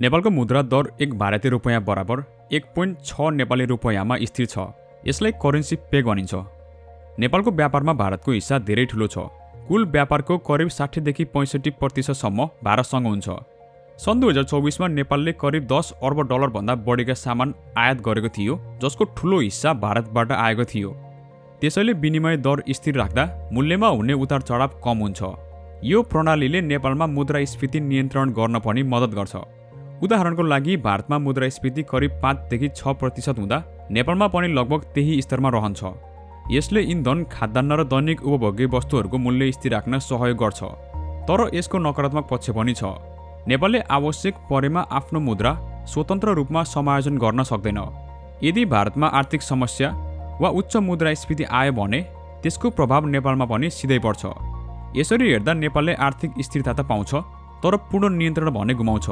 नेपालको मुद्रा दर एक भारतीय रुपैयाँ बराबर 1.6 नेपाली रुपैयाँमा स्थिर छ। यसलाई करेन्सी पेग भनिन्छ। नेपालको व्यापारमा भारतको हिस्सा धेरै ठूलो छ। कुल व्यापारको करिब 60 देखि 65% सम्म भारतसँग हुन्छ। सन् 2024 मा नेपालले करिब 10 अर्ब डलर भन्दा बढीका सामान आयात गरेको थियो, जसको ठूलो हिस्सा भारतबाट आएको थियो। त्यसैले विनिमय दर स्थिर राख्दा मूल्यमा हुने उतारचढाव कम हुन्छ। यो प्रणालीले नेपालमा मुद्रास्फीति नियन्त्रण गर्न पनि मद्दत गर्छ। उदाहरणको लागि भारतमा मुद्रास्फीति करिब 5 देखि 6% हुँदा नेपालमा पनि लगभग त्यही स्तरमा रहन्छ। यसले इन्धन, खाद्यान्न र दैनिक उपभोग्य वस्तुहरूको मूल्य स्थिर राख्न सहयोग गर्छ। तर यसको नकारात्मक पक्ष पनि छ। नेपालले आवश्यक परेमा आफ्नो मुद्रा स्वतन्त्र रूपमा समायोजन गर्न सक्दैन। यदि भारतमा आर्थिक समस्या वा उच्च मुद्रास्फीति आयो भने त्यसको प्रभाव नेपालमा पनि सिधै पर्छ। यसरी हेर्दा नेपालले आर्थिक स्थिरता त पाउँछ, तर पूर्ण नियन्त्रण भने गुमाउँछ।